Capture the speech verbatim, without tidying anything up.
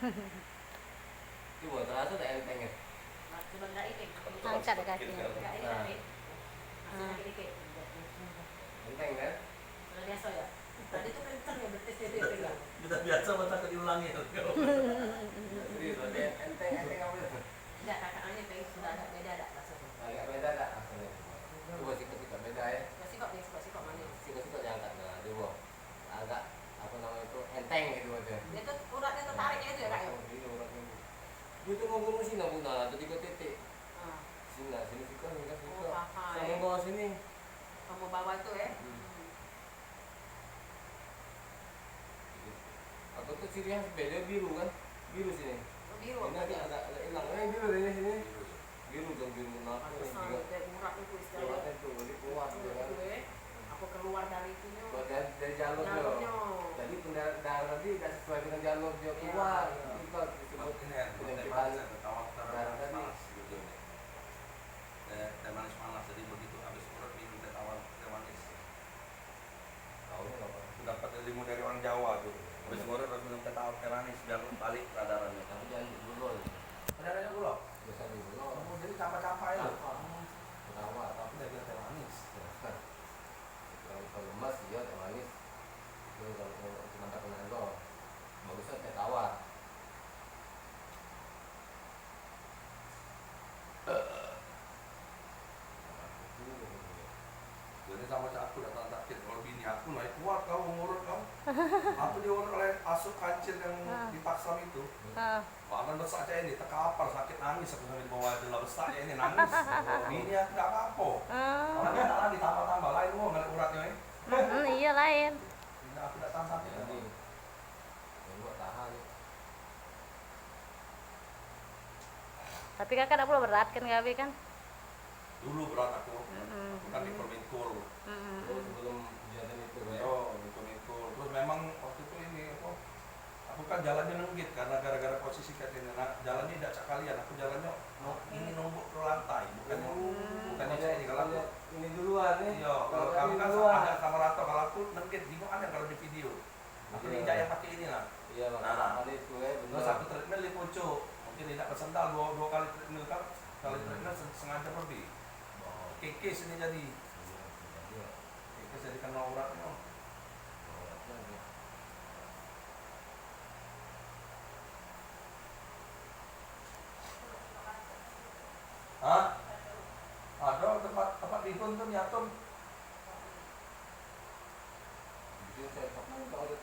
Cubo teraso dak enteng kan? Nah, cubo dak ini. Angkat dah kaki. Dak ini tadi. Masih sakit dikit. Enteng kan? Sudah biaso ya? Tadi tu kenceng ya, berarti saya dia pegang. Sudah biaso, masa kau diulangi. Serius, enteng, enteng apa itu? Dak, kakak nanya tadi sudah agak beda dak rasanya? Agak beda dak rasanya? Cubo sikok-sikok beda ya. Sikok-sikok ni, sikok-sikok manis. Sikok-sikok diangkat dah, cubo. Agak, apa namanya itu, enteng gitu aja. Dia tu uratnya tertarik aja, Kak, ya? Oh, iya, uratnya. Dia tu ngomong sini, Bu, nah, ada tiga titik. Ah. Sini, sini sikok, sini sikok. Oh, paham. Sama bawah sini. Sama bawah tu, eh? Hmm. Aku tu ciri khas beda biru kan? Biru sini. Oh, biru. Ini agak, agak, agak hilang. Eh, biru dari sini. Biru. Biru dan biru kenapa ni juga? Pantesan dia urat itu istilahnya. Uratnya tu, jadi kuat dia kan. Itu, eh. Apa keluar dari itunya? Keluar dari, dari jalur dia. Jalurnya. Jadi pendar-, darah tadi dak sesuai dengan jalur dia keluar. Iya. Itu disebut penyempitan darah tadi. Ini teh manis, teh tawar panas gitu ni. Teh, teh manis panas, jadi begitu habis urat minum teh tawar, teh manis. Tahu ni apa? Dapat ilmu dari orang Jawa tu. Habis ngorek, harus minum teh tawar, teh manis, biar balik kesadarannya. Tapi jangan digulung. Ada, ada gula? Biasa digulung. Oh, jadi campak-campak itu? Campak. Teh tawar. Tapi dia bilang teh manis. Kalau, kalau lemas, iya, teh manis. Tapi kalau, kalau nambah tenaga, bagusnya teh tawar. Jadi sama cak aku dak tahan sakit. Kalau bini aku naik kuat kau, umur kau. Aku diurut oleh asuh kancil yang dipaksa itu. Bahkan besak cak ini, tekapar sakit nangis aku sambil bawa itu lah besak cak ini, nangis. Bini aku dak apa-apa. Malah dia tak lagi tambah-tambah, lain wong ngeliat uratnya, eh. Mm-mm, iya, lain. Bini aku dak tahan sakit. Jadi, ya, buat tahan. Tapi kakak dak pulo berat kan, gawe kan? Dulu berat aku. Mm-mm. Aku kan di Perminkul. Mm-mm. Oh, sebelum kejadian itu, ya? Yo, di Perminkul. Terus memang waktu itu ini, apa, aku kan jalannya nenggit karena gara-gara posisi kayak ini. Nah, jalannya tidak cak kalian. Aku jalannya no-, ini nombok ke lantai, bukannya, bukannya cak ini. Kalau aku ini duluan, nih. Iya, kalau kamu kan agak sama rata. Kalau aku nenggit, jingok aneh kalau di video. Aku ninja yang pakai ini lah. Iya, Bang. Nah. Kali itu, eh, bener. Terus aku treadmill di pucuk. Mungkin tidak bersendal dua, dua kali treadmill kan. Sekali treadmill se-, setengah jam lebih. Oh. Kekes ini jadi. Iya, bisa jadi, Bang. Kekes jadi kena uratnya. Uratnya, iya. Hah? Ada tempat, tempat bihun tu nyatum. Bihun saya tak tahu, tak ada.